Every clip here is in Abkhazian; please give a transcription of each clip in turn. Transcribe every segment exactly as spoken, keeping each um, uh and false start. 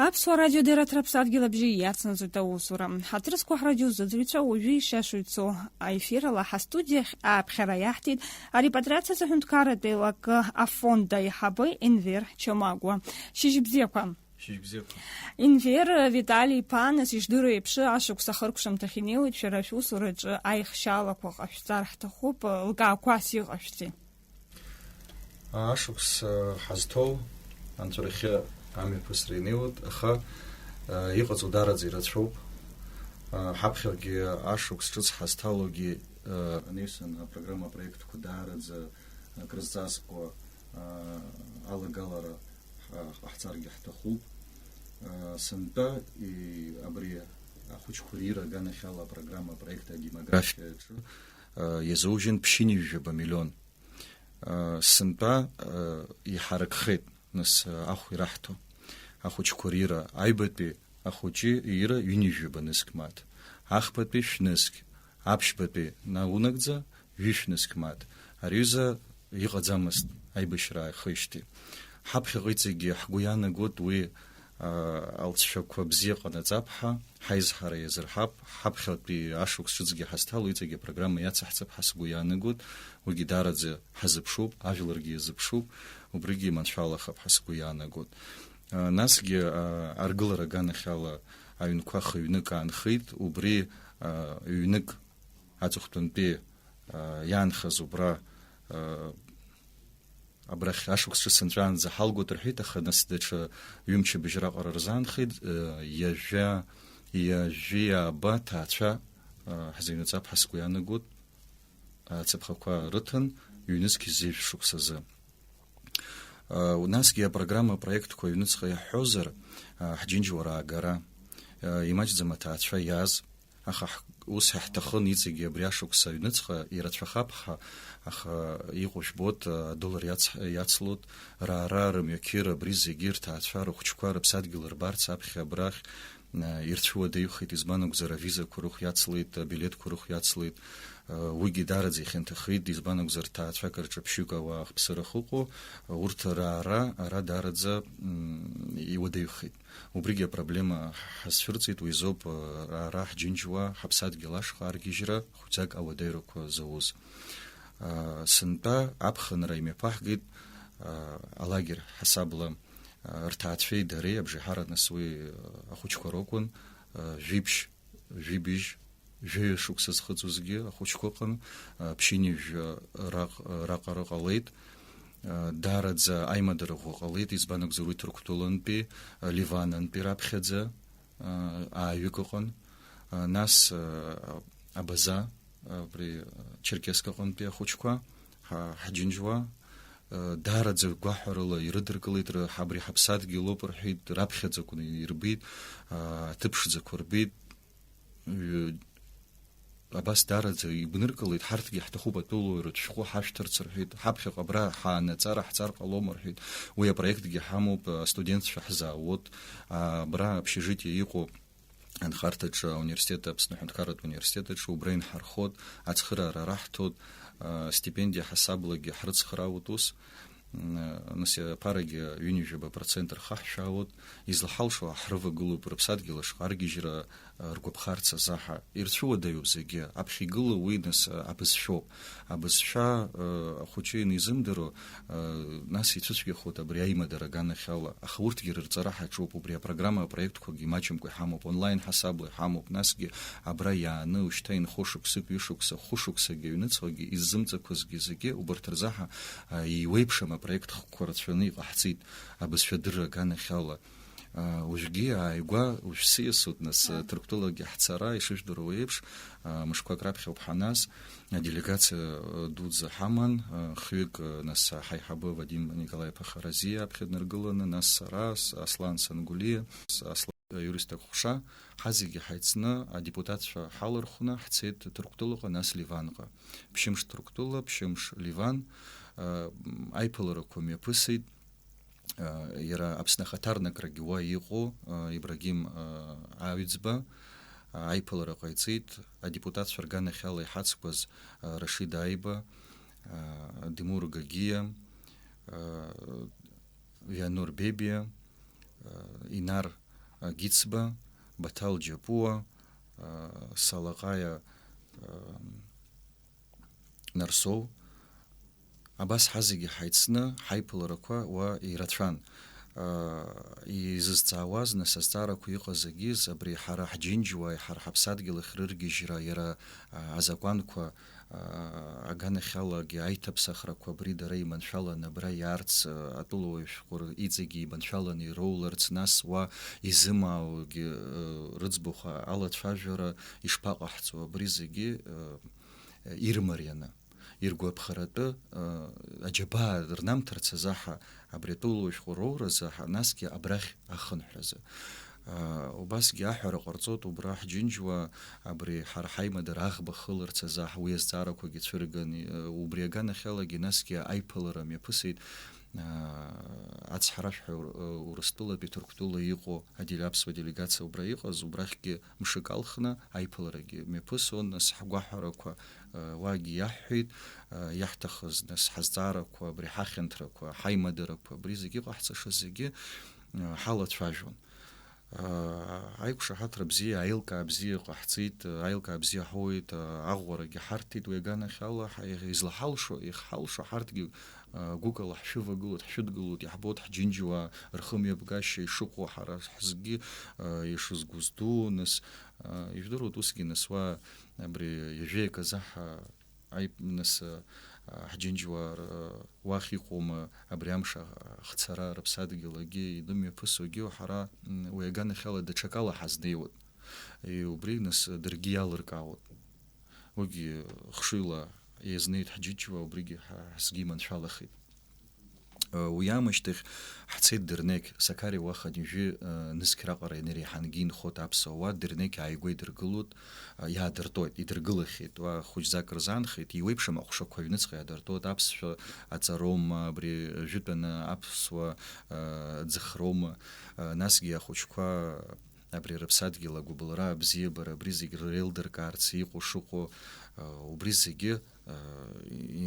Аԥсуа радио дара аԥсадгьыл абжьы иацнаҵоит аусура. Ҳаҭыр зқәу ҳрадиозыӡырҩцәа уажәы ишиашоу ицо аефир ала ҳастудиахь ааԥхьара иаҳҭеит арепатриациазы аҳәынҭқарратә еилакы афонд аиҳабы Енвер Чомагәуа. Шьыжь бзиақәа. Шьыжь бзиақәа. Енвер Витали-иԥа, нас ишдыру еиԥш, ашықәс ахыркәшамҭахь инеиуеит шәара шәусураҿы аихшьалақәа ҟашәҵар ҳҭахуп, лкаақәас иҟашәҵеи? Ашықәс, э, ҳазҭоу анҵәарахьы амҩаԥысра инеиуеит, аха, э, иҟаҵоу даараӡа ирацәоуп. Э, ҳаԥхьагьы ашықәс ҿыц ҳазҭалогьы, э, анаҩсан апрограмма апроектқәа даараӡа акрызҵазкуа, э, алагалара ҳа-, ҟаҳҵаргьы ҳҭахуп. Э, сынтәа и-, абри ахәыҷқәа рира аганахьала апрограмма апроект адемографиаҿы, э, иазужьын ԥшьынҩажәаба миллион. Сынтәа иҳаракхеит, нас, ахә ираҳҭо. Ахәыҷқәа рира, аҩбатәи ахәыҷы ира ҩынҩажәаба нызқь мааҭ, ахԥатәи шәнызқь, аԥшьбатәи наунагӡа ҩышә нызқь мааҭ. Ари аҩыза иҟаӡамызт аибашьра аахижьҭеи. Ҳаԥхьаҟа иҵегьы ҳгәы иаанагоит уи, а, алҵшәақәа бзиа ҟанаҵап ҳәа, ҳаизҳара иазырҳап, ҳаԥхьатәи ашықәс ҿыцгьы ҳазҭало иҵегьы апрограмма иацаҳҵап ҳәа сгәы иаанагоит, уигьы даараӡа ҳазыԥшуп, ажәларгьы иазыԥшуп, убригьы иманшәалахап ҳәа сгәы иаанагоит. А, насгьы, а, аргылара аганахьала аҩнқәа хы-ҩнык аанхеит, убри, а, ҩнык аҵыхәтәантәи, а, иаанхаз убра, а, абрахь ашықәс ҿыц анҵәаанӡа ҳалгоит рҳәеит, аха нас даҽа ҩымчыбжь раҟара рзаанхеит, э, ҩажәа, ҩажәи ааба ҭаацәа, э, ҳзыҩнаҵап ҳәа сгәы иаанагоит, ацаԥхақәа рыҭан, ҩнызқь зежә шықәсазы. Э, насгьы апрограмма апроектқәа аҩныҵҟа иаҳҳәозар, э, ҳџьынџьуара аагара, э, имаҷӡам аҭаацәа иааз, Аха ҳ-, ус ҳәа ҳҭахын иҵегьы абри ашықәс аҩныҵҟа, ирацәахап ҳәа, аха иҟоу жәбоит, адоллар иац-, иацлоит, ра-, ра-, рымҩақьыр, абри зегьы рҭаацәа, рыхәыҷқәа рыԥсадгьыл рбарц аԥхьа абрахь, а, ирцәыуадаҩхеит, избан акәзар, авизақәа рыхә иацлеит, абилеҭқәа рыхә иацлеит, а, уигьы даараӡа ихьанҭахеит, избан акәзар, ҭаацәак рҿы ԥшьҩык ауаа ахԥсыра ахьыҟоу, урҭ ра-, ра-, ара даараӡа, м, иуадаҩхеит. Убригьы апроблема ҳазцәырҵит, уи азоуп, ара ҳџьынџьуа, ҳаԥсадгьыл ашҟа аргьежьра, хәӡак ауадаҩрақәа зауз. Сынтәа аԥхынра имҩаԥаҳгеит, алагер ҳасабла, рҭаацәеи дареи, абжеиҳарак нас уи ахәыҷқәа ракәын, жәибжь, жәибжь, жәаҩа шықәса зхыҵуазгьы ахәыҷқәа ыҟан, а, ԥшьынҩажәа раҟ-, раҟара ҟалеит. А, даараӡа аимадара ӷәӷәа ҟалеит, избан акәзар, уи Ҭырқәтәылантәи, а, Ливанантәи раԥхьаӡа, а, ааҩык ыҟан. А, нас, а, Абаза, абри, а, Черкесск аҟынтәи ахәыҷқәа, ҳа-, ҳџьынџьуа, а, даараӡа гәаҳәарыла ирыдыркылеит, ры-, ҳа-, абри ҳаԥсадгьылоуп рҳәеит, раԥхьаӡақәа ирбеит, а, аҭыԥ ԥшӡақәа рбеит. Ҩ-, абас даараӡа игәныркылеит, ҳарҭгьы ҳҭахуп атәылауаҩратә шәҟәы ҳашәҭарц рҳәеит, ҳаԥхьаҟа абра ҳаанаҵара ҳҵар ҟалом рҳәеит, уи апроектгьы ҳамоуп, астудентцәа ҳзаауеит, абра общежитие иҟоуп анхарҭаҿы, ауниверситет, Аԥсны аҳәынҭқарратә университет аҿы, убра инҳархот, ацхыраара раҳҭот, стипендиа ҳасаблагьы ҳрыцхраауеит ус. М, нас аԥарагьы ҩынҩажәаба процент рхаҳшәаауеит, излаҳалшо ҳрывагылоуп рыԥсадгьыл ашҟа аргьежьра, а, ргәаԥхарц азаҳа. Ирцәыуадаҩуп зегьы, аԥхьа игылоу уи, нас, а, абызшәоуп. Абызшәа, а, ахәыҷы ианизымдыро, а, нас ицәыцәгьахоит абри аимадара аганахьала, аха урҭгьы рырҵара ҳаҿуп, убри апрограмма апроектқәагьы имаҷымкәа иҳамоуп, онлайн ҳасабла иҳамоуп, насгьы абра иааны ушьҭа инхо шықәсык, ҩышықәса, хәышықәсагьы аҩныҵҟагьы иззымҵақәазгьы зегьы убарҭ рзаҳа, а, еиуеиԥшым апроект хкқәа рацәаны иҟаҳҵеит абызшәа адырра аганахьала. А, уажәгьы ааигәа, уажә сиасуеит, нас, Ааи. Ҭырқәтәылагьы ҳцара, ишыжәдыруа еиԥш, а, мышқәак раԥхьа ауп ҳанаас, аделегациа, а, дуӡӡа ҳаман, а, хҩык, а, нас, ҳаиҳабы Вадим Николаи-иԥа Харазиа аԥхьа днаргыланы, нас сара, с-, Аслан Сангәлиа, с-, Аслан Иуристак ҟәша, ҳазегьы ҳаицны, адепутатцәа ҳалархәны ҳцеит Ҭырқәтәылаҟа, нас Ливанҟа. Ԥшьымш Ҭырқәтәыла, ԥшьымш Ливан, а, м, аиԥыларақәа мҩаԥысит, а, иара Аԥсны ахаҭарнакрагьы уа иҟоу, а, Ибрагим, а, Аҩӡба, а, аиԥылара ҟаиҵеит, адепутатцәа рганахьала иҳацқәаз, а, Рашид Аиба, а, Димур Гагиа, а, Вианур Бебиа, а, Инар Гицба, Баҭал Џьапуа, Салаҟаиа Нарсоу, абас ҳазегьы ҳаицны ҳаиԥыларақәа уа ирацәан. Изызҵаауаз, нас, азҵаарақәа иҟаз агьыз, абри ҳара ҳџьынџьуааи ҳара ҳаԥсадгьыл ахь рыргьежьра иара азакәанқәа, аганахьалагьы аиҭаԥсахрақәа абри дара иманшәаланы абра иаарц, атәылауаҩ шәҟәы иҵегьы иманшәаланы ироуларц, нас уа изымааугьы рыӡбахә алацәажәара ишԥаҟаҳҵо, абри зегьы ирмарианы, иргәаԥхаратәы, аџьабаа рнамҭарц азаҳа, абри атәылауаҩ шәҟәы роуразы аҳа, насгьы абрахь ахынҳәразы. Убасгьы аҳәара ҟарҵоит, убра ҳџьынџьуа абри ҳара ҳаимадара аӷба хыларц азы аҳ-, уи азҵаарақәагьы цәырган, убри аганахьалагьы насгьы аиԥылара мҩаԥысит, ацҳаражәҳәаҩ Ур-, Урыстәылатәи Ҭырқәтәыла иҟоу аделе-, аԥсуа делегациа убра иҟаз, убрахьгьы мшык алхны аиԥыларагьы мҩаԥысон, нас ҳгәаҳәарақәа уагьы иаҳҳәеит, иаҳҭахыз, нас ҳазҵаарақәа, абри ҳахьанҭрақәа, ҳаимадарақәа, абри зегьы иҟаҳҵаша зегьы ҳалацәажәон. Аиқәшаҳаҭра бзиа, аилкаа бзиа ҟаҳҵеит, аилкаа бзиа ҳауеит, аӷәӷәарагьы ҳарҭеит уи аганахьала, ҳа-, излаҳалшо, иахьҳалшо ҳарҭгьы гәыкала ҳшәывагылоит, ҳшәыдгылоит, иаҳбоит ҳџьынџьуаа рхымҩаԥгашьа ишыҟоу, ҳара ҳзгьы ишызгәызтәу, нас, ижәдыруеит, усгьы нас уа абри ҩажәеи аказаҳа аип-, нас, ҳџьынџьуаа р-, уахь иҟоума абри амш ахцара рыԥсадгьыл агьы инымҩаԥысуагьы, ҳара, м, уи аганахьала даҽакала ҳазнеиуан. И убри, нас, даргьы иалыркаауан. Уигьы хшыҩла иазнеит ҳџьынџьуаа, убригьы ҳа-, ҳзгьы иманшәалахеит. Уи аамышьҭахь ҳцеит Дырнеқь, Сакариа уаха ҩажәи нызқь раҟара ианареиҳангьы инхоит аԥсуа уа, Дырнеқь ааигәа идыргылоит, иаадыртәоит, идыргылахьеит, уа хәыҷӡак рзаанхеит, иуеиԥшым аҟәшақәа аҩныҵҟа иаадыртәоит, аԥсшәа аҵароума, абри жәытәаны аԥсуа ӡыхроума, насгьы ахәыҷқәа абри рыԥсадгьыл агәыбылра, абзиабара, абри зегь реилдыркаарц иҟоу шыҟоу, убри зегьы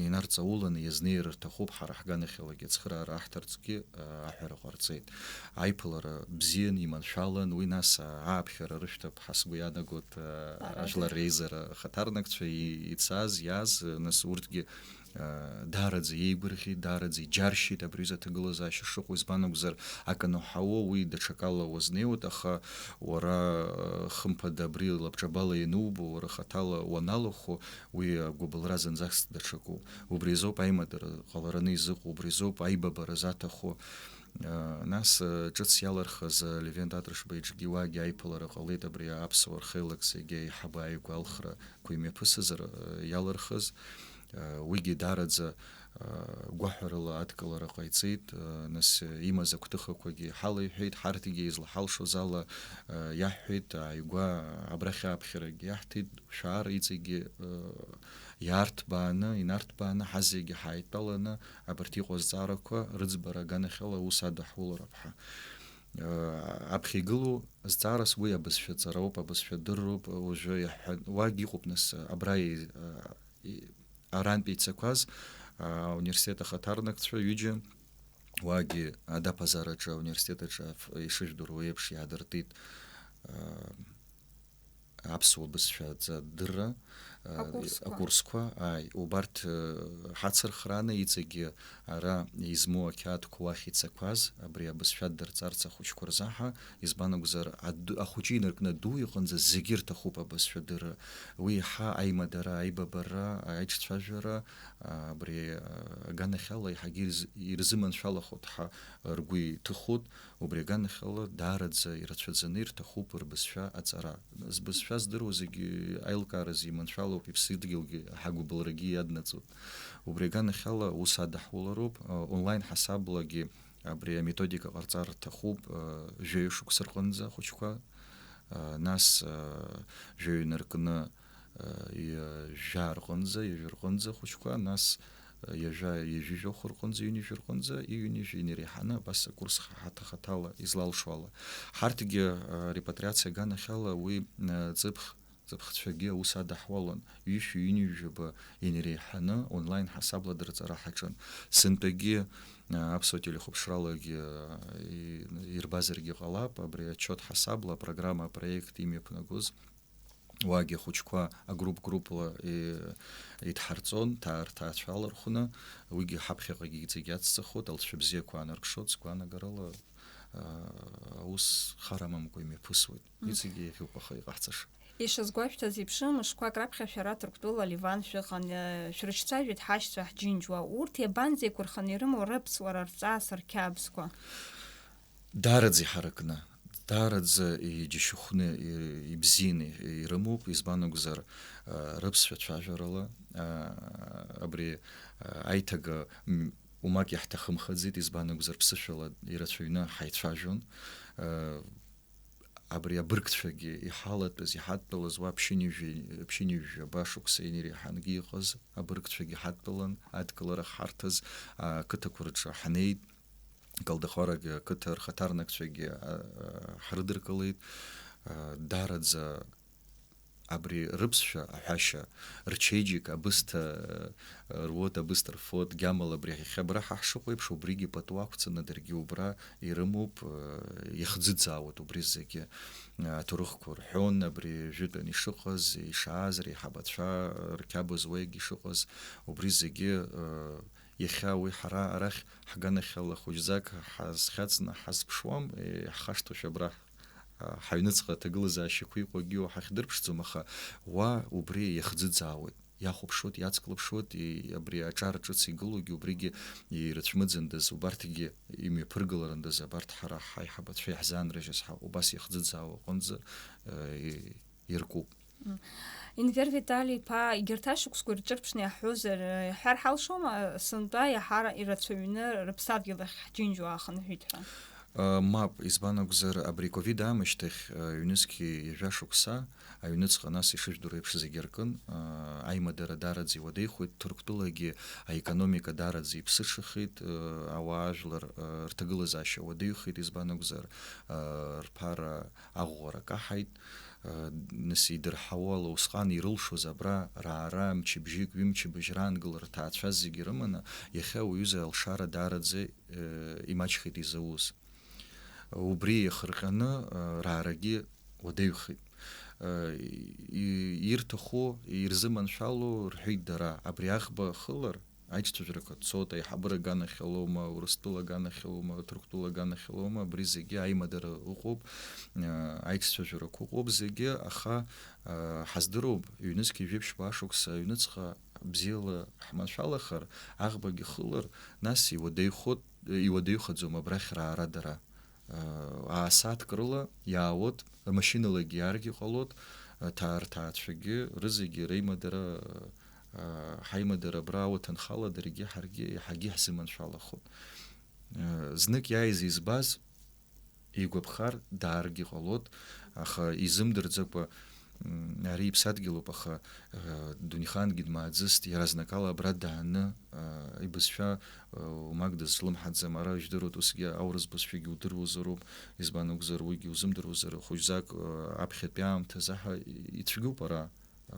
инарҵауланы иазнеир рҭахуп, ҳара ҳганахьалагьы ацхыраара аҳҭарцгьы аҳәара ҟарҵеит. Аиԥылара бзиан, иманшәалан, уи нас ааԥхьара рышәҭап ҳәа сгәы иаанагоит, ажәлар реизара ахаҭарнакцәа и-, ицаз, иааз, нас урҭгьы даараӡа иеигәырӷьеит, даараӡа иџьаршьеит абри аҩыза аҭагылазаашьа шыҟоу, избан акәзар, акы анаҳауо, уи даҽакала уазнеиуеит, аха уара, хымԥада, абри лабҿабала ианубо, уара хаҭала уаналахәхо, уи агәыбылра зынӡаск даҽакуп. Убри азоуп аимадара ҟалараны изыҟоу, убри азоуп аибабара заҭаху. Нас, ҿыц иалырхыз, Левент Атрышба иҿгьы уагьы аиԥылара ҟалеит, абри аԥсуа рхеилак зегьы аиҳабы ааигәа алхрақәа имҩаԥысызар, иалырхыз. Уигьы даараӡа гәаҳәарыла адкылара ҟаиҵеит, нас имаз агәҭыхақәагьы ҳалеиҳәеит, ҳарҭгьы излаҳалшоз ала иаҳҳәеит, ааигәа абрахь ааԥхьарагьы иаҳҭеит, шәаар, иҵегьы иаарҭбааны, инарҭбааны, ҳазегьы ҳааидтәаланы абарҭ иҟоу азҵаарақәа рыӡбара аганахьала аус адаҳулароуп ҳәа. Аԥхьа игылоу азҵаарас уи абызшәа ҵароуп, абызшәа дырроуп, уажәы иаҳҳәа-, уагь иҟоуп, нас, абра и-, и-, арантәи ицақәаз, ауниверситет ахаҭарнакцәа ҩыџьа, уагьы адаԥазараҿы, ауниверситет аҿы аф-, ишыжәдыруа еиԥш, иаадыртит, аԥсуа бызшәа аҵа дырра, акурсқәа. Акурсқәа, ааи, убарҭ, ҳацырхрааны иҵегьы ара измоу ақьаадқәа уахь ицақәаз, абри абызшәа ддырҵарц ахәыҷқәа рзаҳа, избан акәзар, аду-, ахәыҷы инаркны аду иҟынӡа зегьы рҭахуп абызшәа дырра. Уи еиҳа аимадара, аибабара, аиҿцәажәара, абри аганахьала еиҳагьы ирз-, ирзыманшәалахоит ҳәа ргәы иҭыхоит, убри аганахьала даараӡа ирацәаӡаны ирҭахуп рбызшәа аҵара. Збызшәа здыруа зегьы аилкааразы иманшәалоуп, иԥсадгьылгьы ҳагәыбылрагьы иаднаҵоит. Убри аганахьала ус адаҳулароуп, онлайн ҳасаблагьы абри аметодика ҟарҵар рҭахуп, жәаҩа шықәса рҟынӡа ахәыҷқәа, нас, жәаҩа инаркны, ҩажәа рҟынӡа, ҩажәа рҟынӡа ахәыҷқәа, нас, ҩажәа, ҩажәи жәохә рҟынӡа, ҩынҩажәи рҟынӡа, ҩынҩажәи инареиҳаны абас акурс хаҭа-хаҭала излалшо ала. Ҳарҭгьы, репатриациа аганахьала уи, ҵыԥх Ҵыԥхцәагьы аус адаҳуалон, ҩышәи ҩынҩажәаба инареиҳаны онлайн ҳасабла дырҵара ҳаҿын. Сынтәагьы, а, аԥсуа телехәаԥшралагьы, а, и-, ирбазаргьы ҟалап, абри отчет ҳасабла, апрограмма, апроект имҩаԥнагоз, уаагьы ахәыҷқәа агруп-групла и-, идҳарҵон, ҭаа-, рҭаацәа алархәны, уигьы ҳаԥхьаҟагьы иҵегь ацҵахоит, алҵшәа бзиақәа аанарԥшуеит, сгәаанагарала, а, аус хар амамкәа имҩаԥысуеит. Мм. Иҵегьы иахьоуп аха иҟаҳҵаша. Ишазгәашәҭаз еиԥш, мышқәак раԥхьа шәара Ҭырқәтәыла Ливан шәыҟан, э, шәрыҿцәажәеит ҳашьцәа, ҳџьынџьуаа. Урҭ иабанӡеиқәырханы ирымоу рыԥсуара, рҵас, рқьабзқәа? Даараӡа иҳаракны, даараӡа иџьашьахәны, и-, ибзианы ирымоуп, избан акәзар, а, рыԥсшәа цәажәарала, а, абри, а, аиҭага, м, умак иаҳҭахымхаӡеит, избан акәзар, ԥсышәала ирацәаҩны ҳаицәажәон. А, абри абыргцәагьы иҳалатәаз, иҳадтәалаз уа ԥшьынҩажәи, ԥшьынҩажәи жәаба шықәса инареиҳангьы иҟаз абыргцәагьы ҳадтәалан, адкылара ҳарҭаз, ақыҭақәа рҿы ҳнеит, Галдахәарагьы ақыҭа рхаҭарнакцәагьы, а, а, ҳрыдыркылеит, а, даараӡа абри рыԥсшәа аҳәашьа, рчеиџьыка, абысҭа, а, руот, абысҭа рфот, гьамала абри иахьа абра ҳа ҳшыҟоу еиԥш, убригьы пату ақәҵаны даргьы убра ирымоуп, а, ихӡыӡаауеит убри зегьы. А, аҭоурыхқәа рҳәон, абри жәытәан ишыҟаз, ишааз, реиҳабацәа рқьабз уеигь ишыҟаз, убри зегьы, а, Иахьа уи ҳара арахь ҳганахьала хәыҷӡак ҳазхьаҵны ҳазԥшуам, е, ҳхашҭуашәа абра, а, ҳаҩныҵҟа аҭагылазаашьақәа иҟоугьы уаҳа ҳахьдырԥшӡом, аха уа убри иахӡыӡаауеит, иахәаԥшуеит, иацклаԥшуеит, и-, абри аҿар ҿыц игылоугьы убригьы ирыцәмыӡындаз, убарҭгьы имҩаԥыргаларындаз, абарҭ ҳара ҳаиҳабацәа иаҳзаанрыжьыз ҳа-, убас иахӡыӡаауа аҟынӡа, э, и-, иркуп. Мм. Енвер Витали-иԥа, егьырҭ ашықәсқәа ирҿырԥшны иаҳҳәозар, э, иаҳҳәар ҳалшома, сынтәа иаҳа ирацәаҩны рыԥсадгьыл ахь ҳџьынџьуаа аахынҳәит ҳәа? Э, мап, избан акәзар, абри ковид аамышьҭахь, э, ҩнызқьи ҩажәа шықәса, аҩныҵҟа нас ишыжәдыруа еиԥш зегьы аркын, э, аимадара даараӡа иуадаҩхоит, Ҭырқәтәылагьы аекономика даараӡа иԥсыҽхеит, э, ауаа ажәлар, э, рҭагылазаашьа уадаҩхеит, избан акәзар, э, рԥара аӷәӷәара каҳаит, э, нас идырҳауа ала усҟан ирылшоз абра раара мчыбжьык, ҩымчыбжь раангылара рҭаацәа зегьы рыманы, иахьа уаҩыза алшара даараӡа, э, имаҷхеит изауз. Убри иахырҟьаны, э, раарагьы уадаҩхеит. Э, и-, ирҭаху, ирзыманшәало рҳәеит дара, абри аӷба хылар, аиҿцәажәарақәа цоит, аиҳабыра аганахьалоума, Урыстәыла аганахьалоума, Ҭырқәтәыла аганахьалоума, абри зегьы аимадара ыҟоуп, э, аиҿцәажәарақәа ыҟоуп зегьы, аха, э, ҳаздыруоуп, ҩнызқь жәиԥшь баа шықәса аҩныҵҟа бзиала ҳманшәалахар, аӷбагьы хылар, нас иуадаҩхот-, иуадаҩхаӡом абрахь раара дара. Э, аасааҭк рыла иаауеит, рмашьыналагьы иааргьы ҟалоит, э, ҭаа-, рҭаацәагьы, рызегьы реимадара, э, ҳаимадара абра ауаҭанхала даргьы ҳаргьы иаҳагьы иаҳзыманшәалахоит. Э, знык иааиз избаз игәаԥхар дааргьы ҟалоит, аха изымдырӡакәа, м, ари иԥсадгьылуп, аха, э, дунеихаангьы дмааӡыст, иаразнакала абра дааны, э, ибызшәа, э, умак дызҿлымҳаӡам, ара ижәдыруеит, усгьы аурыс бызшәагьы удыруазароуп, избан акәзар, уигьы узымдыруазар, хәыҷӡак, э, аԥхьатәи аамҭазы ҳа ицәгьоуп ара, э,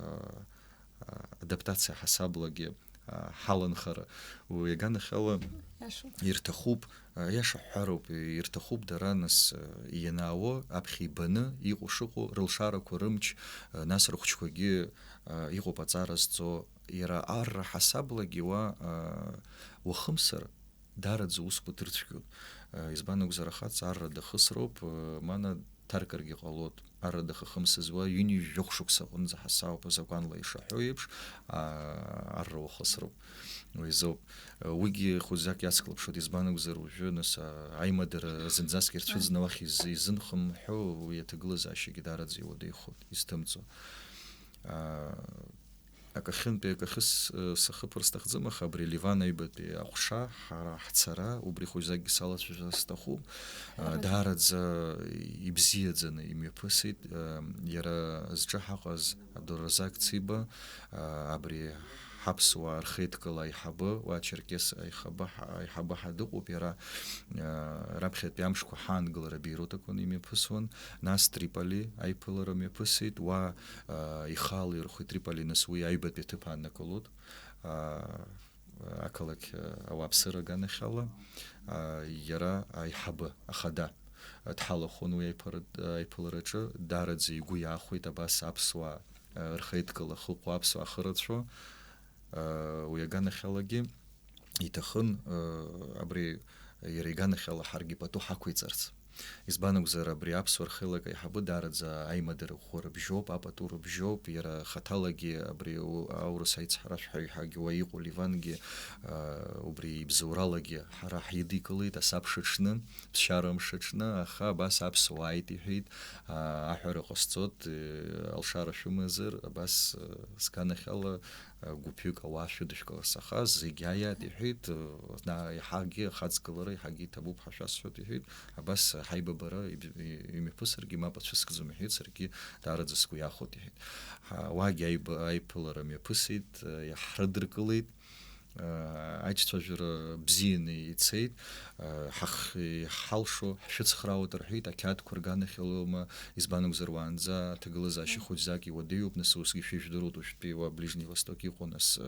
э, адаптациа ҳасаблагьы, э, ҳаланхара. Уи аганахьала Иашоуп. Ирҭахуп, э, иаша ҳҳәароуп, ирҭахуп дара, нас, э, ианаауо, аԥхьа ибаны, иҟоу шыҟоу, рылшарақәа рымч, э, нас рыхәыҷқәагьы, э, иҟоуп аҵара зҵо, иара арра ҳасаблагьы уа, э, уахымсыр, даараӡа усқәа дырцәгьоуп. Э, избан акәзар, ахаҵа арра дахысроуп, э, мана ҭаркыргьы ҟалоит. Арра дахахымсыз уа ҩынҩажәа жәохә шықәса аҟынӡа ҳасаауп, азакәанла ишаҳәо еиԥш, а, арра уахысроуп. Уи азоуп. Э, уигьы хәыҷӡак иацклаԥшуеит, избан акәзар, уажәы, нас, а, аимадара зынӡаск ирцәыӡны уахь из-, изынхымҳәо, уи аҭагылазаашьагьы даараӡа иуадаҩхоит, изҭымҵуа. А, Акахьынтәи акахьы с-, э, сахыԥар сҭахӡам, аха абри Ливан аҩбатәи аҟәша, ҳара ҳцара, убри хәыҷӡакгьы салацәажәар сҭахуп. Э, Ҳәарада. Даараӡа ибзиаӡаны имҩаԥысит, э, иара зҿы ҳаҟаз Абдуразак Циба, э, абри ҳаԥсуаа рхеидкыла аиҳабы, уа Черкес аиҳабы ҳа-, аиҳабы ҳа дыҟоуп, иара, а, раԥхьатәи амшқәа ҳаангылара Бейрут акәын имҩаԥысуан, нас Триполи аиԥылара мҩаԥысит, уа, а, ихала ирхәит Триполи, нас уи аҩбатәи аҭыԥ ааннакылоит, а, ақалақь, а, ауааԥсыра аганахьала, а, иара аиҳабы, ахада, а, дҳалахәын уи аиԥара-, аиԥылараҿы, даараӡа игәы иаахәеит абас аԥсуаа, а, рхеидкыла ахьыҟоу, аԥсуаа ахьырацәоу, уи аганахьалагьы иҭахын, абри иара иганахьала ҳаргьы пату ҳақәиҵарц. Избан акәзар, абри аԥсуа рхеилак аиҳабы даараӡа аимадара ӷәӷәа рыбжьоуп, апату рыбжьоуп, иара хаҭалагьы абри у-, аурыс аицҳаражәҳәаҩ ҳәагьы уа иҟоу Ливангьы, а, убри ибзоуралагьы ҳара ҳидикылеит асабша аҽны, ԥсшьара мшы аҽны, аха абас аԥсуаа ааит иҳәеит, а, аҳәара ҟасҵоит, э, алшара шәымазар, абас, э, сганахьала, гәыԥҩык ауаа шәыдышәкыларц, аха зегь ааиааит иҳәеит, на-, иаҳагьы ахаҵгылара, иаҳагьы иҭабуп ҳәа шәасҳәоит иҳәеит, абас ҳаибабара иб-, и-, имҩаԥысыргьы мап ацәыскӡом иҳәеит, саргьы даараӡа сгәы иахәоит иҳәеит. Ҳа-, уаагьы аиба-, аиԥылара мҩаԥысит, иаҳрыдыркылеит, аиҿцәажәара бзианы ицеит, ҳах-, иҳалшо ҳшәыцхраауеит рҳәеит, ақьаадқәа рганахьалома, Избан акәзар, уаанӡа аҭагылазаашьа хәыҷӡак иуадаҩуп, нас усгьы шәыжәдыруеит, уажәтәи уа Ближний Восток иҟоу, нас, э,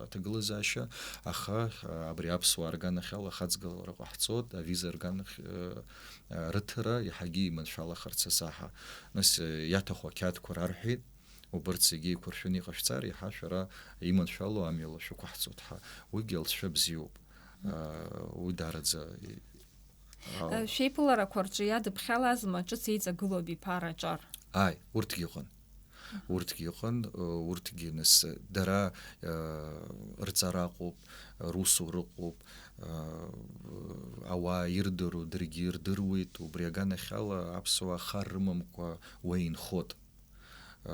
аҭагылазаашьа, аха, э, абри аԥсуаа рганахьала ахаҵгылара ҟаҳҵоит, авиза рганахь, э, э, рыҭара иаҳагьы иманшәалахарц азы ҳа. Нас, э, иаҭаху ақьаадқәа рарҳәеит, убарҭ зегьы еиқәыршәаны иҟашәҵар, иаҳа шәара иманшәало амҩала шәықәаҳҵоит ҳа. Уигьы алҵшәа бзиоуп. Э, уи даараӡа и-, Ау. Э, шәеиԥыларақәа рҿы иадыԥхьалазма ҿыц еиҵагылоу абиԥара аҿар? Ааи, урҭгьы ыҟан. Урҭгьы ыҟан, э, урҭгьы нас, дара, э, рҵара ыҟоуп, русура ыҟоуп, э, ауаа ирдыруа даргьы ирдыруеит, убри аганахьала аԥсуаа хар рымамкәа уа инхоит. Э,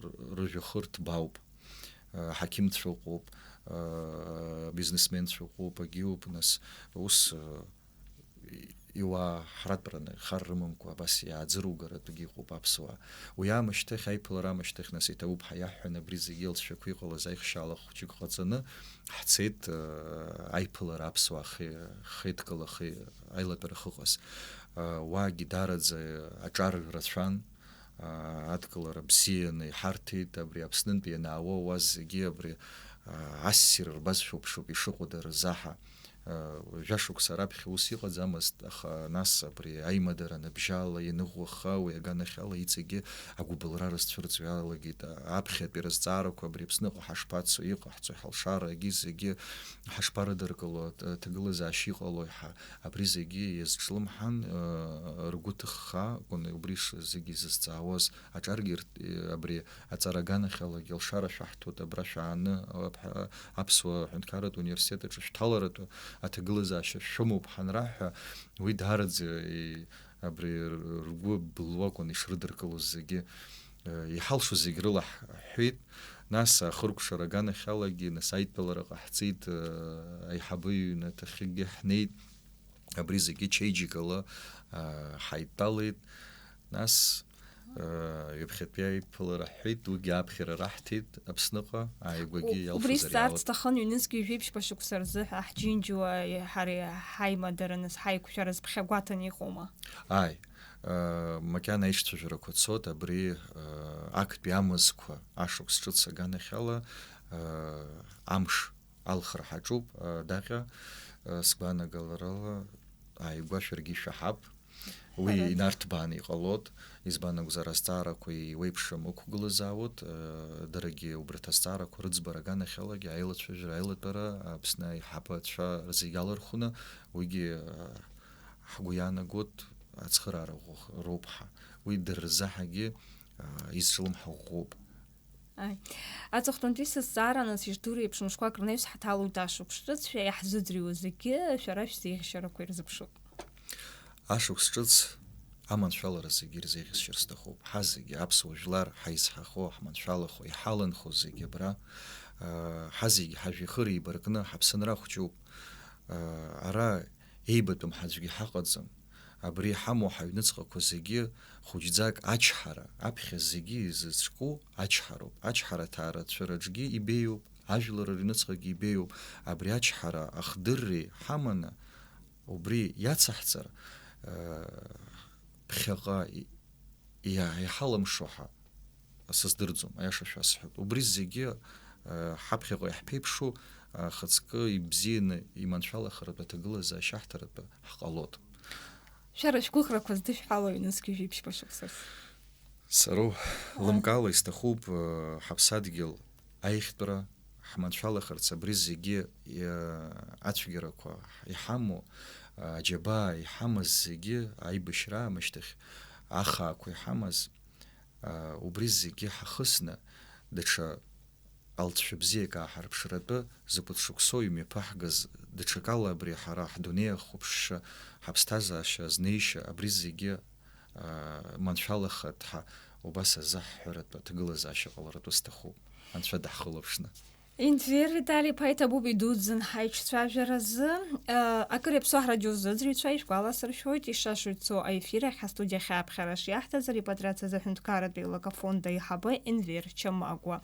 р-, рыжәҩахыр ҭбаауп, э, ҳақьымцәа ыҟоуп, э, бизнесменцәа ыҟоуп, агьиуп, нас ус, э, иуаа ҳратәраны, хар рымамкәа абас иааӡыругаратәгьы ыҟоуп аԥсуаа. Уи аамышьҭахь, аиԥылара аамышьҭахь, нас, иҭабуп ҳәа иаҳҳәан, абри зегьы алҵшәақәа иҟалаз аихшьаала хәыҷык ҟаҵаны, ҳцеит, э, аиԥылара аԥсуаа хи-, хеидкыла хи-, аилатәара ахьыҟаз. Э, уаагьы даараӡа аҿар рацәан, э, адкылара бзианы иҳарҭеит, абри Аԥснынтәи ианаауа уа зегьы абри, э, ассир рбазшәа уԥшуп ишыҟоу дара рзаҳа. Жәашықәса раԥхьа ус иҟаӡамызт, аха нас абри аимадара аныбжьала, ианыӷәӷәаха, уи аганахьала иҵегьы агәыбылра рызцәырҵуа иалагеит. Аԥхьатәи рызҵаарақәа абри Аԥсныҟа ҳашԥацо, иҟаҳҵо, ҳалшарагьы зегьы ҳашԥарыдыркыло, аҭ-, аҭагылазаашьа иҟалои ҳәа, абри зегьы иазҿлымҳан, ргәы ҭыхха акәын убри ш-, зегьы изызҵаауаз. Аҿаргьы ирт-, абри аҵара аганахьалагьы алшара шәаҳҭоит, абра шәааны, аԥ-, аԥсуа ҳәынҭқарратә университет аҿы шәҭаларатәы аҭагылазаашьа шәымоуп ҳанраҳҳәа, уи даараӡа, и-, абри р-, ргәы былуакәын ишрыдыркылоз зегьы, э, иҳалшо зегь рыла ҳ-, ҳҳәеит. Нас ахыркәшара аганахьалагьы, нас аидтәалара ҟаҳҵеит, э, аиҳабы иҩнаҭахьгьы ҳнеит. Абри зегьы чеиџьыкала, а, ҳаидтәалеит. Нас, а, ҩаԥхьатәи аиԥылара ҳҳәеит, уигьы аԥхьара раҳҭеит Аԥсныҟа, ааигәагьы У-, убри иалшозар сҵаарц иаалырт. Сҭахын, ҩнызқьи жәиԥшьба шықәса рзы ҳа ҳџьынџьуа ҳареи ҳаимадара, нас ҳаиқәшәара зыԥхьагәаҭаны иҟоума? Ааи, а, макьана аишьцәажәарақәа цоит, абри, а, актәи амзқәа ашықәс ҿыц аганахьала, а, амш алхра ҳаҿуп, а, даҟьа, а, сгәанагаларала, ааигәа шәаргьы ишәаҳап. Уи Ҳәарада. Инарҭбааны иҟалоит, избан акәзар, азҵаарақәа еиуеиԥшым ықәгылазаауеит, а, даргьы убарҭ азҵаарақәа рыӡбара аганахьалагьы аилацәажәара, аилатәара, Аԥсны аиҳабацәа рзы иалырхәны, уигьы, а, ҳгәы иаанагоит, ацхыраара ӷәӷ-, роуп ҳа. Уи дара рзаҳагьы, а, изҿлымҳа ӷәӷәоуп. Аи. Аҵыхәтәантәи сызҵаара, нас, ишдыру еиԥш, мышқәак рнаҩс ҳҭалоит ашықәс ҿыцшәа, иаҳзыӡырҩуа зегьы шәара шәзеиӷьашьарақәа ирзыԥшуп. Ашықәс ҿыц аманшәалара зегьы ирзеиӷьасшьар сҭахуп. Ҳа зегьы аԥсуа жәлар ҳаизҳахо, ҳманшәалахо, иҳаланхо зегьы абра, аа, ҳа зегьы ҳажәҩахыр еибаркны ҳаԥсынра хәҷуп. Аа, ара еибатәым ҳаӡәгьы ҳаҟаӡам. Абри иҳамоу ҳаҩныҵҟақәа зегьы хәыҷӡак ачҳара, аԥхьа зегьы изызҿку ачҳароуп. Ачҳара аҭаарацәа рыҿгьы ибеиоуп, ажәлар рыҩныҵҟагьы ибеиоуп, абри ачҳара ахдырреи ҳаманы, убри иацаҳҵар, ԥхьаҟа иҳалымшо ҳәа сыздырӡом, аиаша шәасҳәап. Убри зегьы ҳаԥхьаҟа иаҳԥеиԥшу, ахаҵкы ибзианы иманшәалахаратәы аҭагылазаашьа аҳҭаратәы ҳҟалоит. Шәара шәгәыӷрақәа здышәҳәало ҩнызқьи жәиԥшьба шықәсаз. Сароу, лымкаала исҭахуп, ҳаԥсадгьыл аихтәра, ҳманшәалахарц абри зегьы ацәгьарақәа иҳамоу, аџьабаа иҳамаз зегьы, аибашьра аамышьҭахь ахаақәа иҳамаз, убри зегьы ҳахысны, даҽа алҵшәа бзиак ааҳарԥшратәы, закәытә шықәсоу имҩаԥаҳгаз, даҽакала абри ҳара ҳдунеи ахәаԥшша, ҳаԥсҭазаашьа азнеишьа, абри зегьы маншәалахеит ҳәа убас азаҳҳәаратәы аҭагылазаашьа ҟаларатәы сҭахуп, Анцәа даҳхылаԥшны. Енвер Витали-иԥа иҭабуп идуӡӡан ҳаиҿцәажәаразы. Акыр иаԥсоу ҳрадиозыӡырҩцәа ишәгәаласыршәоит, ишашәҵо аефир ахь астудиахь аԥхьара шиаҳҭаз арепатриациазы аҳәынҭқарратә еилакы афонд аиҳабы Енвер Чамагәа.